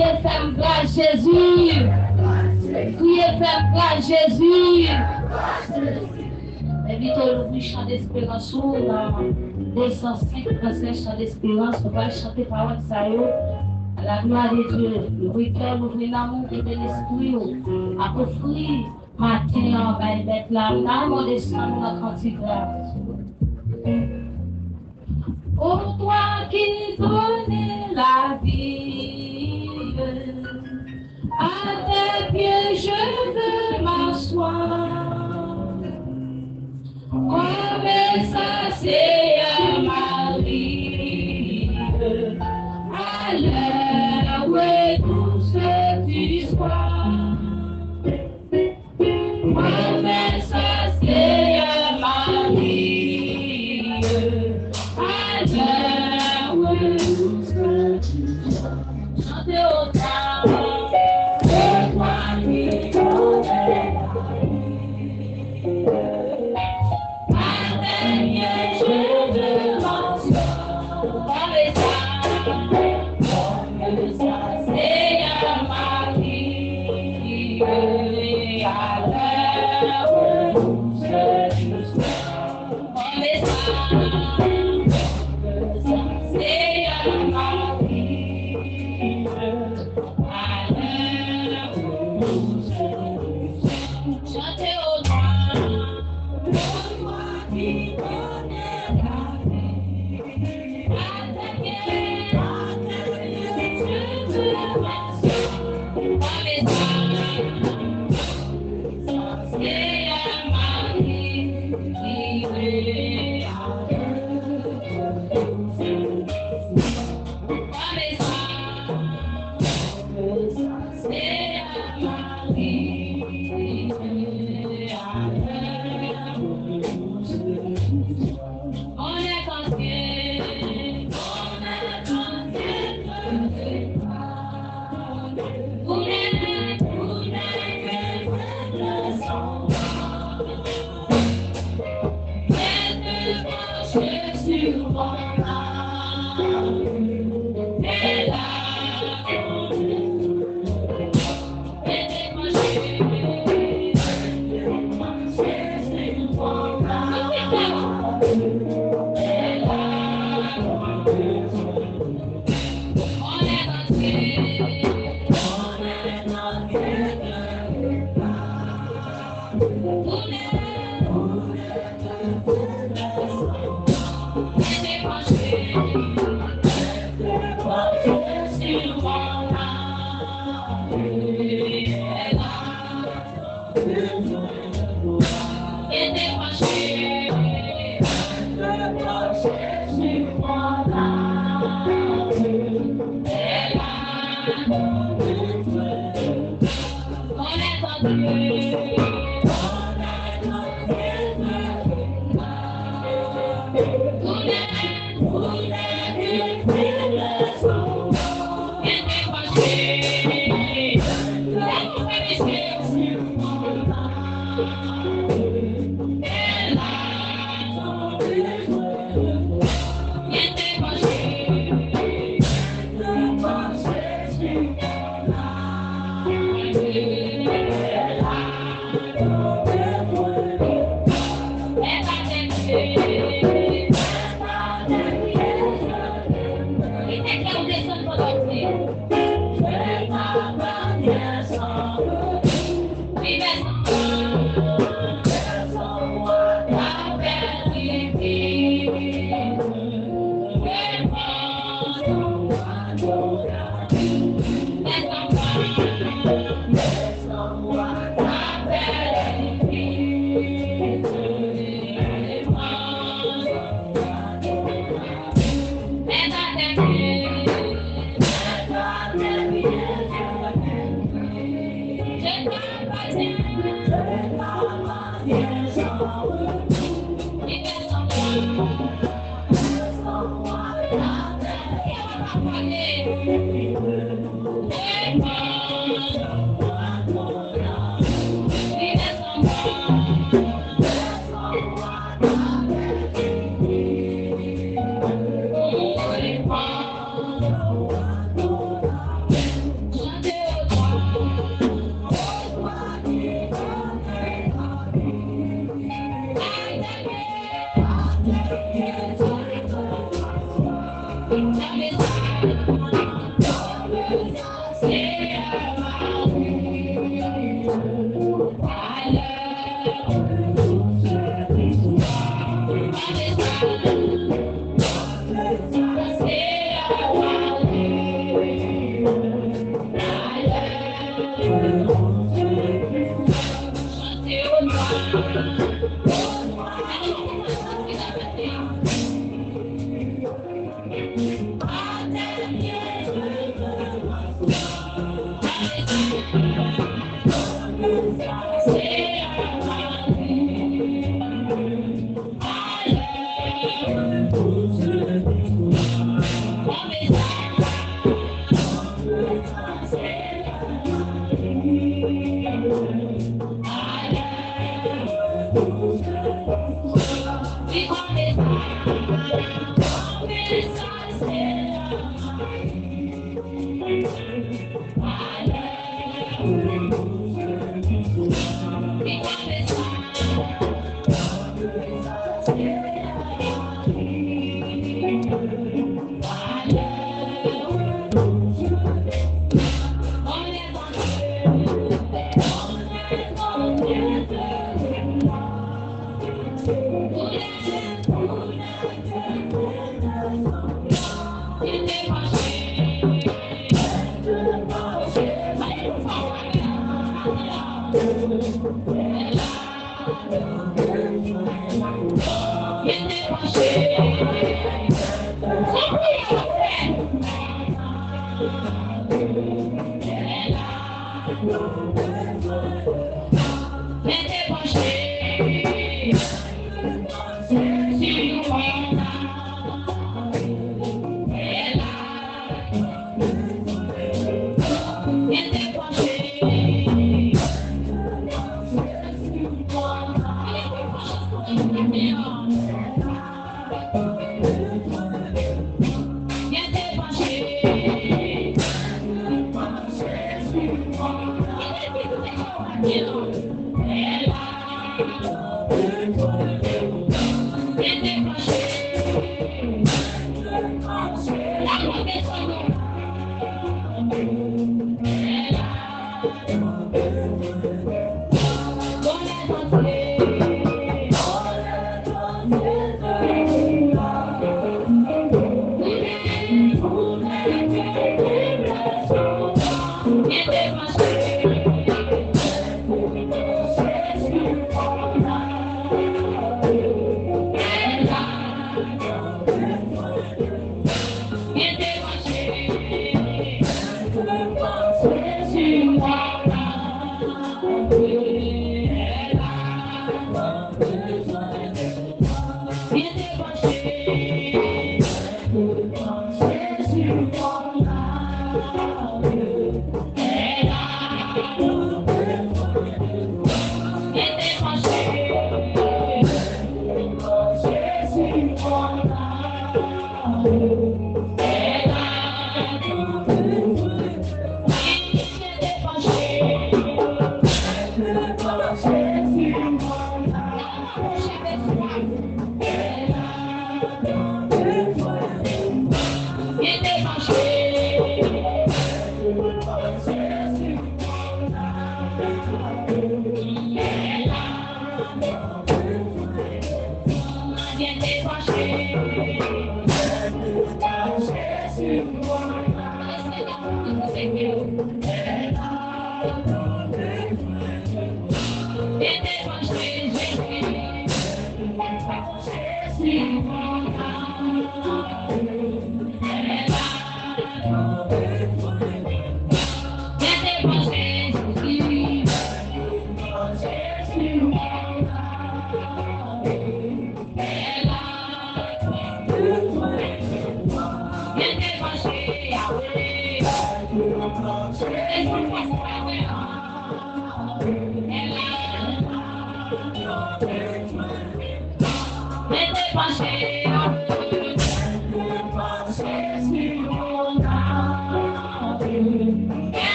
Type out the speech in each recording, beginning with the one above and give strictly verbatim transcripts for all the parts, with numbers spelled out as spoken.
Kriye fè m gras, Jezi. Kriye fè m gras, Jezi. Envite w louvri chan desperans ou nan de san senk, fransè, chan desperans. Ou pral chante pawòl sa yo. A la glwa de Dye. Louvri kè w, louvri nanm ou, kite lespri w ap ofri maten an bay Mèt la. N a yon desann nan kantik la. Ô toi qui donnes la vie, à tes pieds je veux m'asseoir. Comme ça, Seigneur, m'arrive à l'heure douce du soir. Promesse, Seigneur, m'arrive à l'heure douce. Chantez au Seigneur,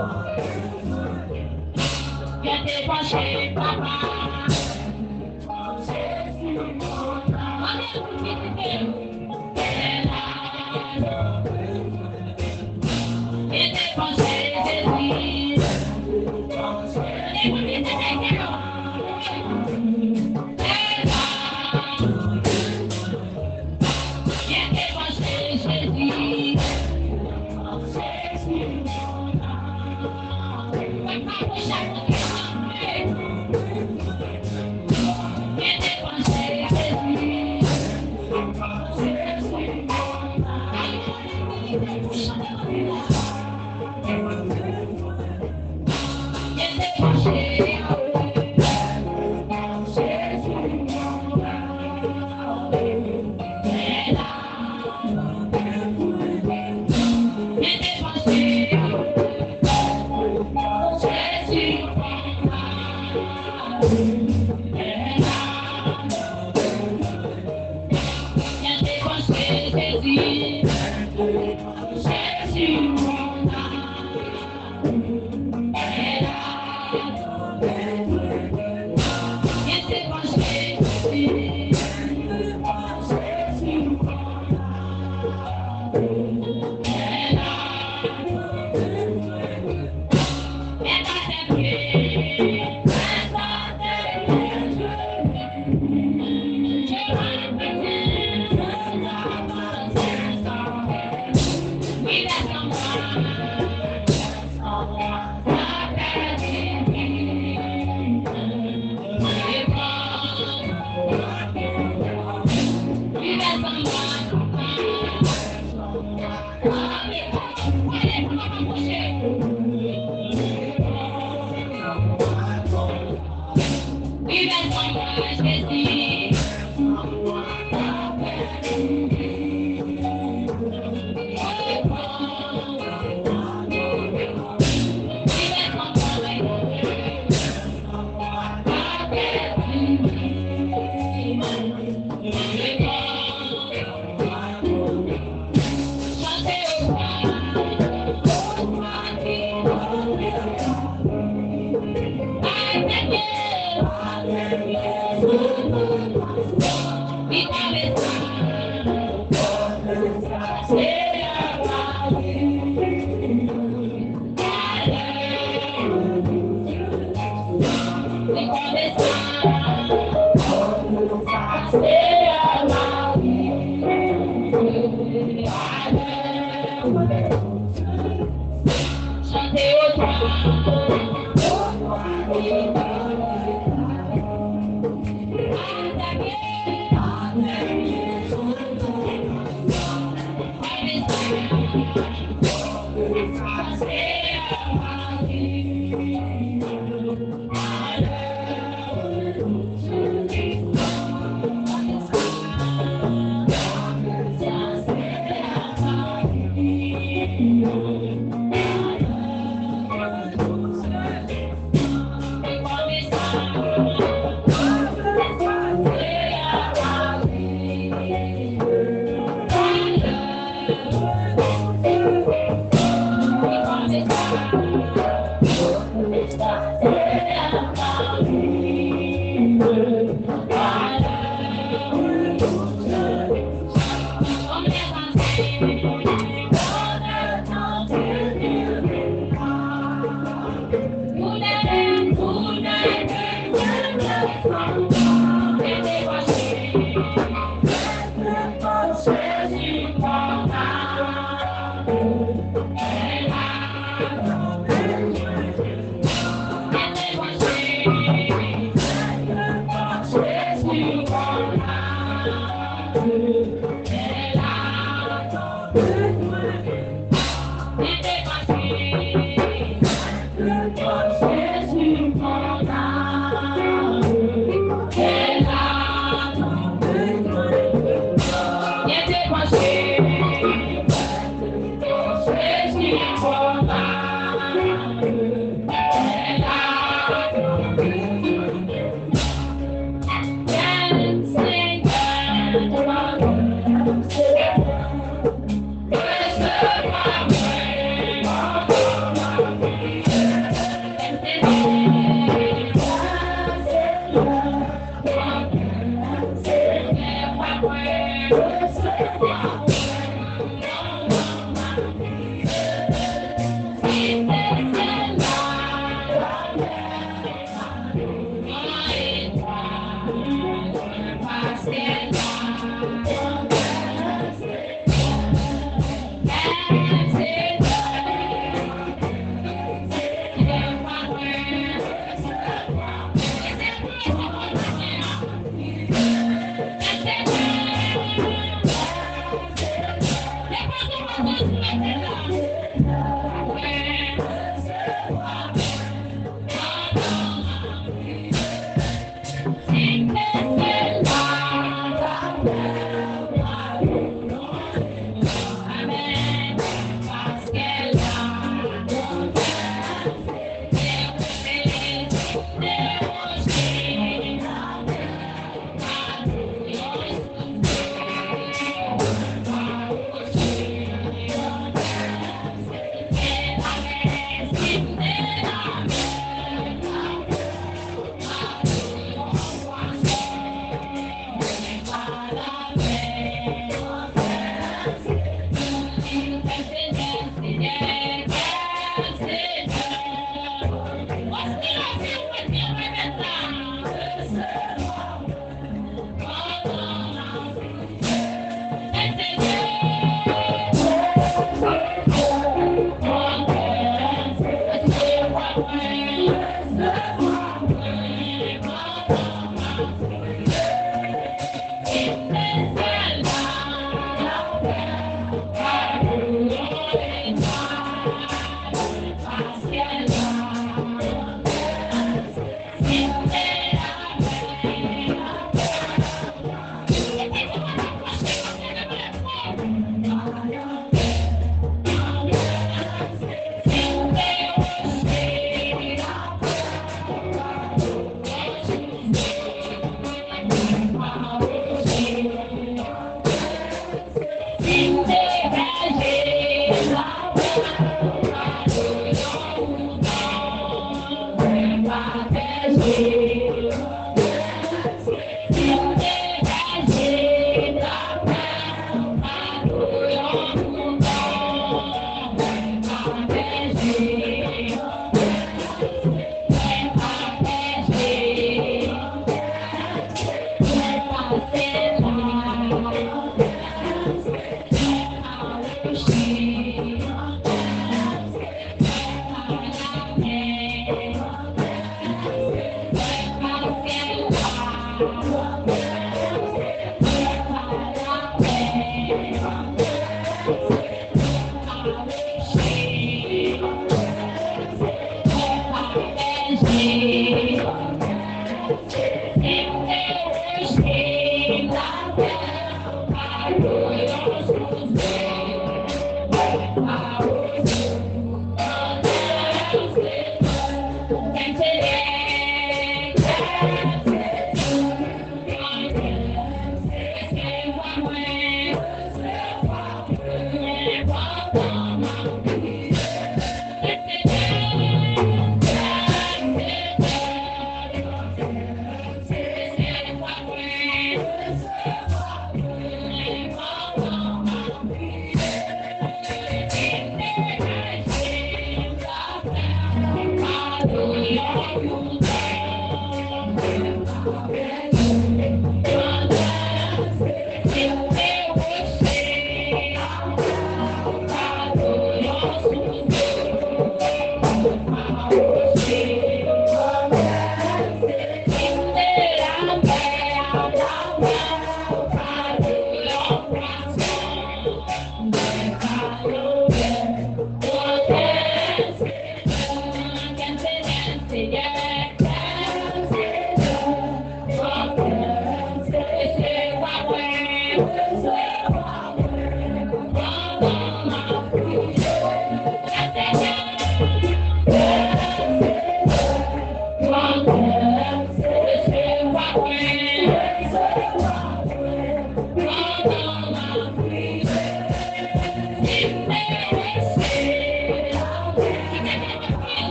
Yo te panche papa. Mande pou vizite. Yo te panche Jezi. Mande pou vizite. Yo te panche Jezi.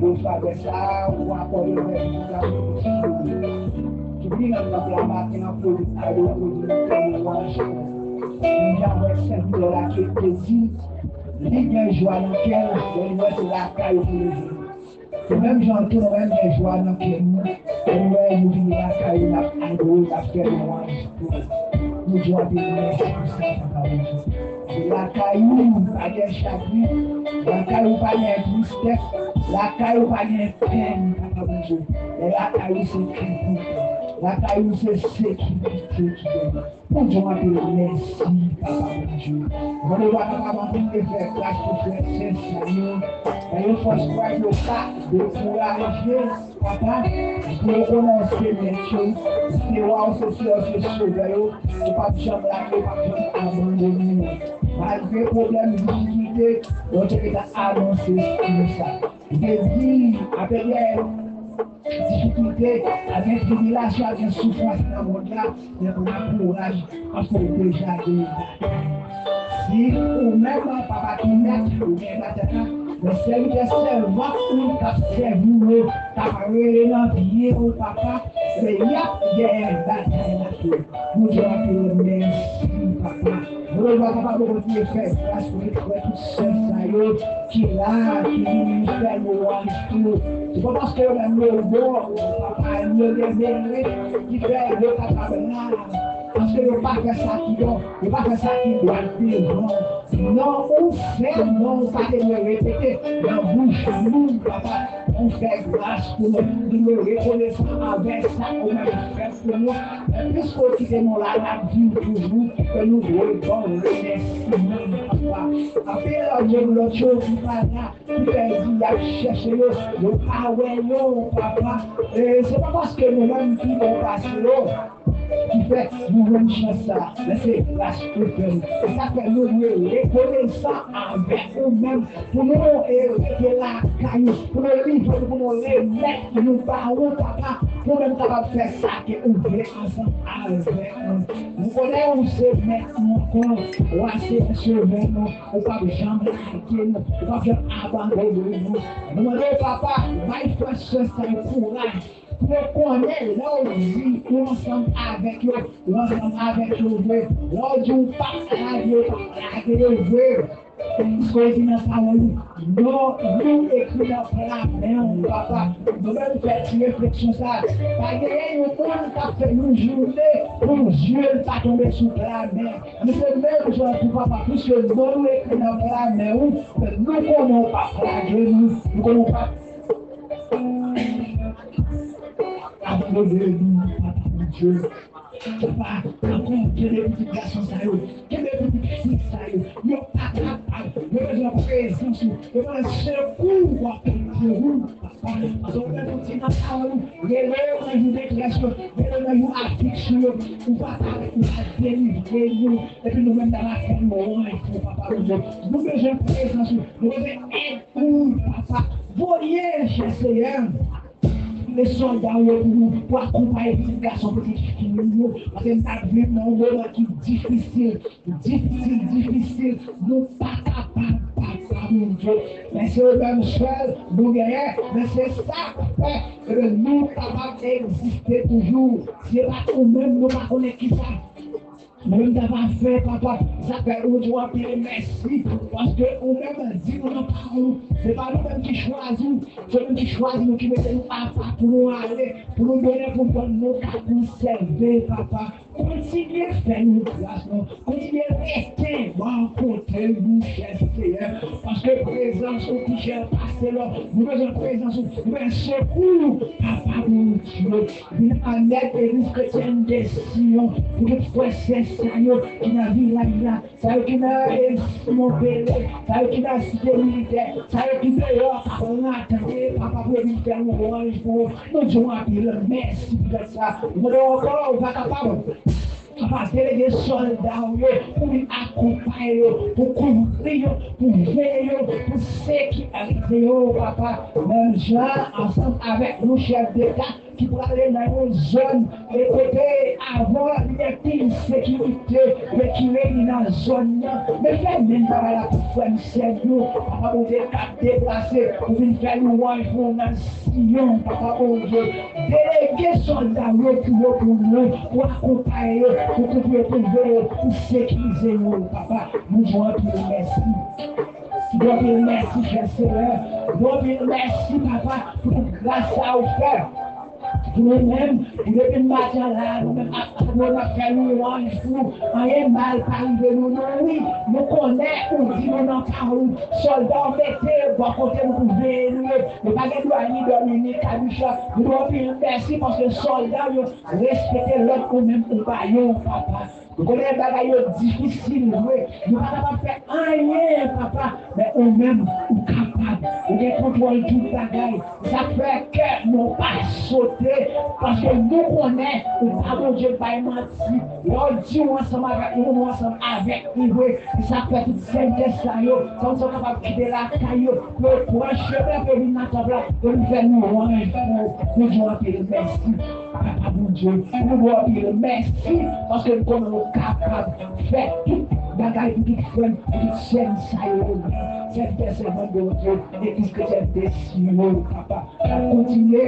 Bonswa, bèl sa, ou akòde mwen pou nou la. Ki vin nan la maten an, pwodui sa yo, pwodui nan kè nou anj. Nou jan wè sèvitè la ki te di, li gen jwa nan kè l, lè l wè se lakay ou pou leve. Se menm jan tou nou menm gen jwa nan kè nou. Lè nou wè nou vin lakay ou, n ap adore, n ap fè lwanj pou ou. Nou di w anpil mèsi pou sa, Papa Bondye. Se lakay ou, pa gen chagren, lakay ou pa gen tristès, lakay ou pa gen pèn, Papa Bondye. Men lakay ou se kè kontan, lakay ou se sekirite ki genyen. Bondye, w anpil mèsi, Papa Bondye. Mande w, Papa, pou w te fè gras pou frè sè sa yo. Ba yo fòs, kouray, yo pa dekouraje, Papa. Pou yo konnen w se mèt yo, se wa w, se seyè w, se sovè yo. Ou p ap janm lage, ou p ap janm abandone yo. Malgre pwoblèm, difikilte, Bondye gentan anonse sa. Li te di, apre difikilte, ap gen tribilasyon, ap gen soufrans nan mond la, men pran kouraj, paske w deja gen batay. Si ou menm, papa ki mèt, ou gen batay la, men sèvitè sèvant ou k ap sèvi w yo, k ap rele nan pye w, papa, men y ap gen batay la tou. Bondye, anpil mèsi, papa. Bondye, papa, nou kontinye fè gras pou nou frè tout sè sa yo ki la, ki vini fè lwanj tou. Se pa paske yo menm yo bon, papa, yo gen merit ki fè yo kapab la. Paske yo pa fè sa ki bon, yo pa fè sa ki dwat devan. Non, ou fè non ou pa te dwe repete nan bouch nou, papa. Ou fè gras pou nou. Nou rekonesan avè sa ou menm fè pou nou. Men piske w kite nou la, n ap di w toujou ke nou dwe ba w remèsiman, papa. Anpil lòt jèn lòt yo ki pa la, ki pèdi, y ap chèche yo, yo pa wè yo, papa. E se pa paske nou menm pi bon pase yo ki fè nou jwenn chans sa, men se gras ou fè nou. E sa fè nou dwe rekonesan avèk ou menm pou nou, e, rete lakay ou, pou nou livre nou, pou nou remèt nou ba ou, papa, pou nou menm kapab fè sa ke ou vle ansanm avèk nou. Nou konnen ou se mèt nou ankò, ou a se sovè nou, ou p ap janm lage nou, ou p ap janm abandone nou. Nou mande w, papa, bay frè sè sa yo kouraj pou yo konnen lè w di ou ansanm avèk yo, ou ansanm avèk yo vre. Lè w di ou p ap lage yo, ou p ap lage yo vre. Piske w di nan pawòl ou, non nou ekri nan pla men w, papa. Nou menm fè ti refleksyon sa a. Pa genyen yon moun k ap fè yon jounen pou zye l pa tonbe sou pla men. Men se menm jan tou, papa, piske non nou ekri nan pla men ou, nou konnen w p ap lage nou, nou konnen w p ap abandone nou, papa Bondye. Papa, ankò, kenbe pitit gason sa yo, kenbe pitit fi sa yo, yo pa kapab, yo bezwen prezans ou, yo bezwen sekou w ap pote ou, papa. Paske ou menm ou di nan pawòl ou, rele yo nan jou detrès yo, rele yo nan jou afiksyon yo, ou pa ka, ou pa delivre yo, epi nou menm n ap fè lwanj pou papa Bondye. Nou bezwen prezans ou, nou bezwen èd ou, papa. Voye, chè Seyè, e sòlda w yo pou nou, pou akonpaye pitit gason, pitit fi nou yo, paske n ap viv nan yon moman ki difisil, difisil, difisil, nou pa kapab, papa Bondye. Men se ou menm sèl nou genyen, men se sa k fè, ebyen, nou kapab egziste toujou. Si se pa t ou menm, nou pa konnen kisa nou menm ta va fè, papa. Sa fè nou di w anpil mèsi, paske ou menm di nou nan pawòl ou, se pa nou menm ki chwazi w, se ou menm ki chwazi nou, ki mete nou apa pou nou ale, pou nou donnen, pou nou ka konsève, papa. Kontinye fè nou gras, non. Kontinye rete bò kote nou, chè Seyè, paske prezans ou pi chè pase lò. Nou bezwen prezans ou, nou bezwen sekou, papa Bondye. Vin an èd Legliz Kretyèn de Siyon, pou tout frè sè sa yo ki nan vilaj la, sa yo ki nan, e, Simon Pele, sa yo ki nan Site Militè, sa yo ki deyò k ap rantre, papa, pou yo vin fè lwanj pou ou. Nou di w anpil mèsi poutèt sa. Nou mande w ankò, ou pa kapab, papa, delege sòlda w yo pou vin akonpaye yo, pou kouvri yo, pou veye yo, pou sekirize yo, papa. Menm jan ansanm avèk nou, chèf deta, ki prale nan yon zòn, e kote avan li te pi sekirite, men ki reyini nan zòn nan. Men fè menm bagay la pou frè m, sè m yo, papa Bondye, k ap deplase pou vin fè lwanj pou ou nan Siyon, papa Bondye. Delege sòlda w yo pou yo, pou nou, pou akonpaye yo, pou kouvri yo, pou veye yo, pou sekirize yo, papa. Nou di w anpil mèsi. Di w anpil mèsi, chè Seyè. Di w anpil mèsi, papa, pou tout gras sa ou fè pou nou menm, pou depi maten la, nou menm ap adore, n ap fè lwanj pou ou. Anyen mal pa rive nou, non, wi. Nou konnen ou di nou nan pawòl ou, sòlda w mete bò kote nou pou veye nou yo. Nou pa gen dwa ni dòmi, ni kabicha. Nou di w anpil mèsi paske sòlda w yo respekte lòd ou menm ou ba yo, papa. Nou konnen bagay yo difisil vre. Nou pa kapab fè anyen, papa. Men ou menm, ou kapab. Ou gen kontwòl tout bagay. Se sa k fè kè nou pa sote, paske nou konnen ou pa Bondye bay manti. Lè w di w ansanm avèk nou, nou ansanm avèk li vre. Se sa k fè tout sèvitè sa yo, kòmsi yo kapab kite lakay yo, pou yo pran chemen pou yo vin nan tanp la, pou yo vin fè lwanj pou ou. Nou di w anpil mèsi, Papa Bondye. Nou di w anpil mèsi, paske nou konnen nou kapab fè tout bagay pou tout frè n, pou tout sè n sa yo. Sèvitè, sèvant de Bondye, legliz kretyèn de Siyon, Papa. N ap kontinye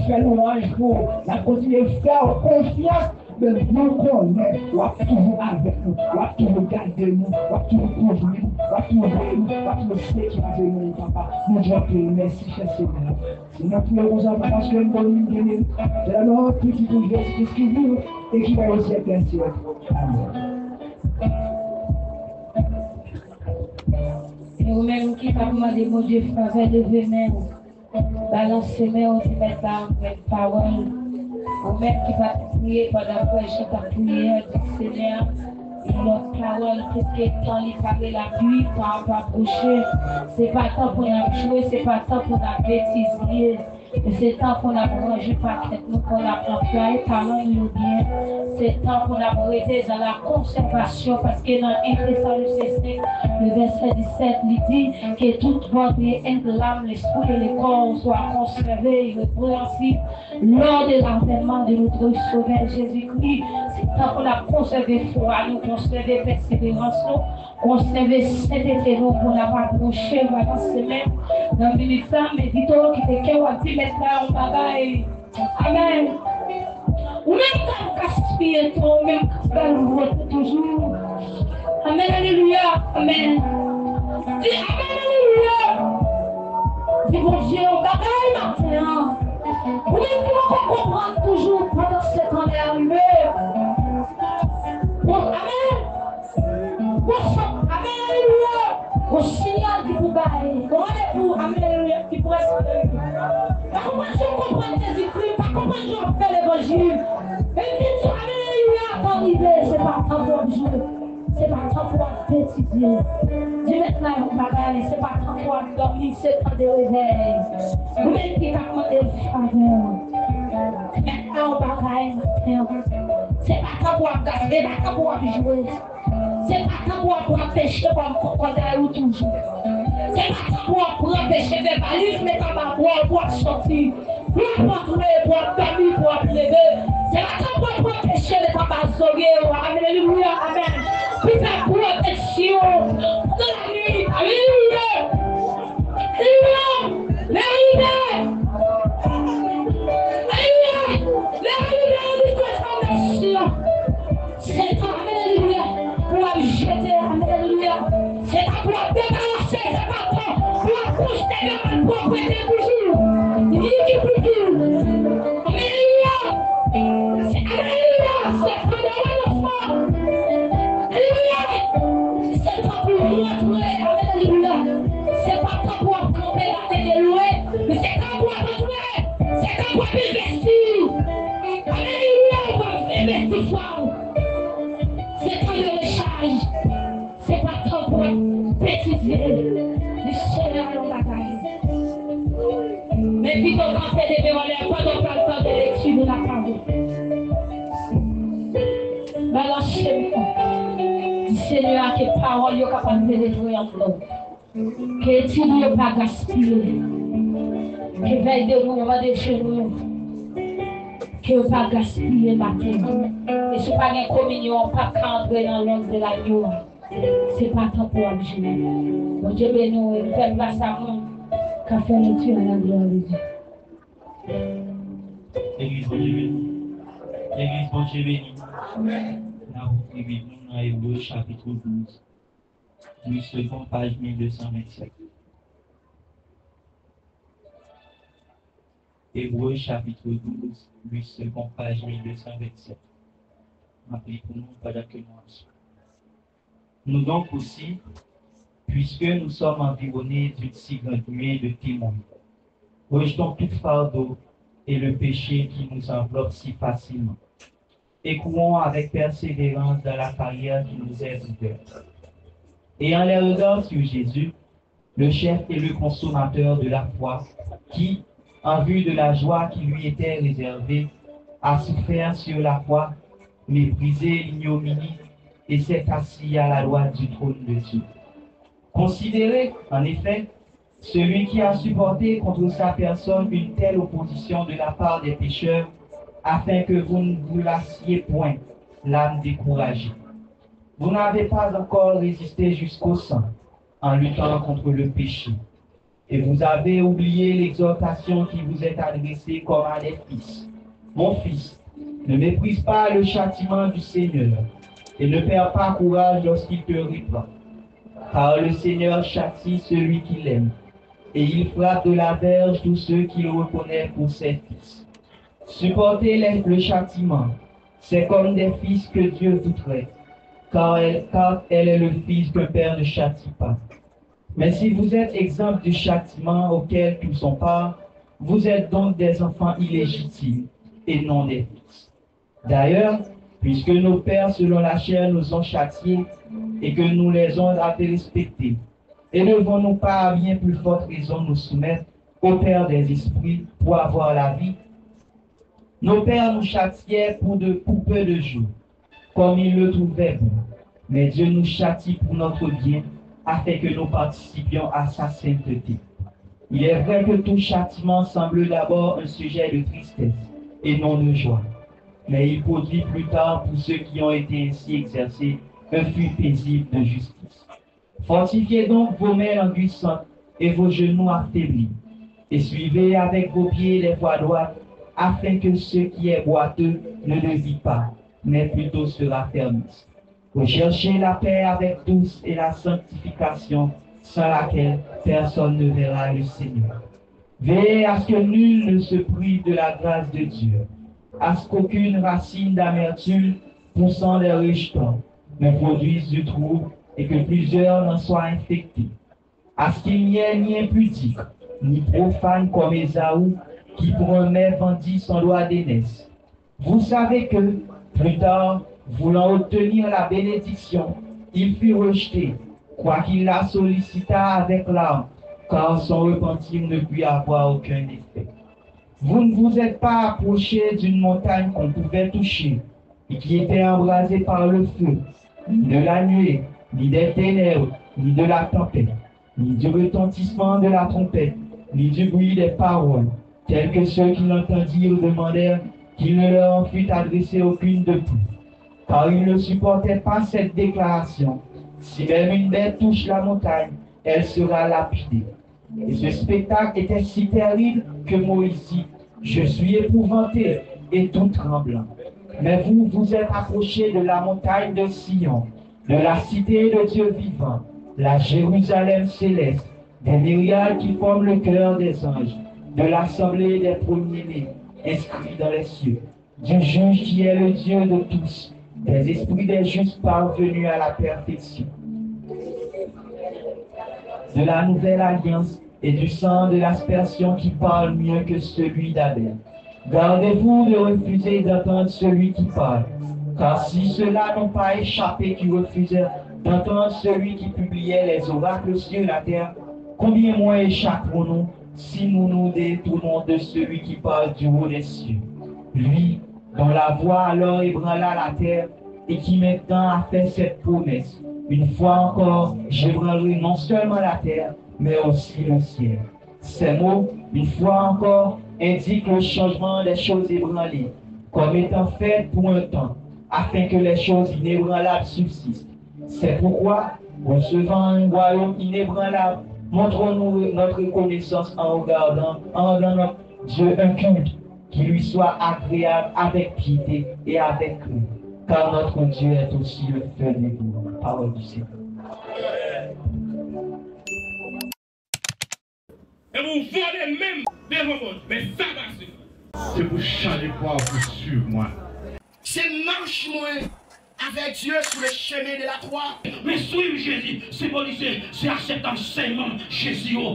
fè lwanj pou ou. N ap kontinye fè w konfyans. Men nou konnen w ap toujou avèk nou, w ap toujou gade nou, w ap toujou kouvri nou, w ap toujou veye nou, w ap toujou sekirize nou, Papa. Nou di w anpil mèsi, chè Senyè. Se nan priye konsa, pa paske m konnen m genyen. Se nan non Pitit ou Jezi Kris ki viv e ki règne au siècle des siècles. Amen. E ou menm ki p ap mande Bondye favè, leve men w. Balanse men w, di, Mèt la, mèt pawòl. Ou menm ki pa t priye pandan frè Jean t ap priye a, di, Senyè, yon lòt pawòl, piske tan li pare la pli, tan ap apwoche. Se pa tan pou n ap jwe, se pa tan pou n ap betize. Men se tan pou n ap ranje pakèt nou, pou n ap anplwaye talan nou yo byen. Se tan pou n ap rete nan la konsèvasyon, paske nan en Tesalonichen senk, le vèsè disèt, li di ke toute bonté et de l'âme, l'esprit et le corps soient conservés irrépréhensibles lors de l'avènement de notre Sauveur Jésus-Christ. Se tan pou n ap konsève fwa nou, konsève pèseverans nou, konsève sentete nou pou n ap apwoche, balanse men nan minit sa, medite w, kite kè w ap di Mèt la yon bagay. Amèn. Ou menm k ap gaspiye tan, ou menm k ap fè l wote toujou. Amèn, alelouya, amèn. Di amèn, alelouya. Di Bondye yon bagay maten an. Ou menm ki poko konprann toujou pandan se tan lè a rive. Bon, amèn. Bon, amèn, alelouya. Bon, sinyal ki pou bay. Bon, randevou, amèn, alelouya, ki prèske rive. Pa konprann si w konprann Jezikri, pa konprann jan w ap fè levanjil. Men vin di, amèn, alelouya, tan rive, se pa tan pou w ap jwe. Se pa tan pou w ap betize. Di Mèt la yon bagay, se pa tan pou w ap dòmi, se tan de revèy. Ou menm ki t ap mande l favè. Mèt la yon bagay maten an. Se pa tan pou w ap gaspiye, se pa tan pou w ap jwe. Se pa tan pou w ap pran peche kòm kòkòday ou toujou. Se pa tan pou w ap pran peche, fè valiz, met anba bra w pou w ap sòti. Pou w ap antre, pou w ap dòmi, pou w ap leve. Se pa tan pou w ap pran peche, met anba zorye w. Alelouya, amèn. Pou fè pwoteksyon nan lannwit. Alelouya. Alelouya. Lè rive. Alelouya. Lè rive, li fè fondasyon. Se tan, alelouya, pou w ap jete, alelouya. Se tan pou w ap debarase, se pa tan pou w ap konsève malpwòpte toujou. Li ki pou di w. Alelouya. Se, alelouya, se tan de renouvèl. Alelouya. Se tan pou w rantre, alelouya. Se pa tan pou w ap kanpe la tèt lwe, men se tan pou w ap rantre. Se tan pou w ap envesti. Alelouya, pou w ap envesti fwa w. Se tan de rechaj. Se pa tan pou w ap betize. Di Senyè a yon bagay. Men pito kanpe depi anlè pòt ou pral tande lekti de lapawòl. Balanse men w. Di Senyè a ke pawòl yo kapab penetre anndan w. Ke etid yo pa gaspiye. Ke vèy de nou yo, mande jenou yo. Ke yo pa gaspiye maten an. E si w pa gen kominyon, w p ap ka antre nan lòz de lagno a. Se pa tan pou w ap jwe. Bondye beni w, e nou fè plas a moun k ap fè lekti a la glwa de Dye. Legliz, Bondye beni. Legliz, Bondye beni. N ap ouvri Bib nou nan Ebre chapit douz. Louis Segond, paj mil de san vennsèt. Ebre, chapit douz, Louis Segond, paj mil de san vennsèt. M ap li pou nou pandan ke nou ap swiv. Nous donc aussi, puisque nous sommes environnés d'une si grande nuée de témoins, rejetons tout fardeau et le péché qui nous enveloppe si facilement, et courons avec persévérance dans la carrière qui nous est ouverte. Ayant les regards sur Jésus, le chef et le consommateur de la foi, qui, en vue de la joie qui lui était réservée, a souffert sur la croix, méprisé l'ignominie, et s'est assis à la droite du trône de Dieu. Considérez, en effet, celui qui a supporté contre sa personne une telle opposition de la part des pécheurs, afin que vous ne vous lassiez point, l'âme découragée. Vous n'avez pas encore résisté jusqu'au sang en luttant contre le péché. Et vous avez oublié l'exhortation qui vous est adressée comme à des fils. Mon fils, ne méprise pas le châtiment du Seigneur, et ne perds pas courage lorsqu'il te reprend. Car le Seigneur châtie celui qu'il aime, et il frappe de la verge tous ceux qu'il reconnaît pour ses fils. Supportez les- le châtiment, c'est comme des fils que Dieu vous traite, car elle, car elle est le fils qu'un père ne châtie pas. Mais si vous êtes exempt du châtiment auquel tous ont part, vous êtes donc des enfants illégitimes et non des fils. D'ailleurs, puisque nos pères selon la chair nous ont châtiés et que nous les avons respectés, ne devons-nous pas à bien plus forte raison nous soumettre au Père des esprits pour avoir la vie? Nos pères nous châtiaient pour, de, pour peu de jours, comme ils le trouvaient bon. Mais Dieu nous châtie pour notre bien, afin que nous participions à sa sainteté. Il est vrai que tout châtiment semble d'abord un sujet de tristesse et non de joie, mais il produit plus tard pour ceux qui ont été ainsi exercés un fruit paisible de justice. Fortifiez donc vos mains languissantes et vos genoux affaiblis, et suivez avec vos pieds les voies droites, afin que ce qui est boiteux ne dévie pas, mais plutôt se raffermisse. Recherchez la paix avec tous et la sanctification, sans laquelle personne ne verra le Seigneur. Veillez à ce que nul ne se prive de la grâce de Dieu, à ce qu'aucune racine d'amertume poussant des rejetons ne produise du trouble et que plusieurs n'en soient infectés. À ce qu'il n'y ait ni impudique, ni profane comme Ésaü, qui promet vendit son droit d'aînesse. Vous savez que, plus tard, voulant obtenir la bénédiction, il fut rejeté, quoiqu'il la sollicitât avec larmes, car son repentir ne put avoir aucun effet. Vous ne vous êtes pas approchés d'une montagne qu'on pouvait toucher, et qui était embrasée par le feu, ni de la nuée, ni des ténèbres, ni de la tempête, ni du retentissement de la trompette, ni du bruit des paroles, tels que ceux qui l'entendirent demandèrent qu'il ne leur en fût adressé aucune de plus. Car ils ne supportaient pas cette déclaration. Si même une bête touche la montagne, elle sera lapidée. Et ce spectacle était si terrible que Moïse dit, je suis épouvanté et tout tremblant. Mais vous vous êtes approchés de la montagne de Sion, de la cité de Dieu vivant, la Jérusalem céleste, des myriades qui forment le chœur des anges, de l'assemblée des premiers-nés inscrits dans les cieux, du juge qui est le Dieu de tous, des esprits des justes parvenus à la perfection, de la nouvelle alliance et du sang de l'aspersion qui parle mieux que celui d'Abel. Gardez-vous de refuser d'entendre celui qui parle, car si ceux-là n'ont pas échappé qui refusèrent d'entendre celui qui publiait les oracles sur la terre, combien moins échapperons-nous si nous nous détournons de celui qui parle du haut des cieux, lui dont la voix alors ébranla la terre et qui maintenant a fait cette promesse, une fois encore, j'ébranlerai non seulement la terre, mais aussi le ciel. Ces mots, une fois encore, indiquent le changement des choses ébranlées, comme étant faites pour un temps, afin que les choses inébranlables subsistent. C'est pourquoi, recevant un royaume inébranlable, montrons-nous notre reconnaissance en regardant, en rendant notre Dieu un culte qui lui soit agréable avec piété et avec crainte, car notre Dieu est aussi le feu dévouant. Parole du Seigneur. E pou w vole menm devan mòn, men sa pase. Se pou chanje pwa w pou swiv mwen. Se mach mwen avèk Dye sou le chemen de la kwa. Men swiv Jezi, se bolize, se aksepte ansèyman Jezi yo.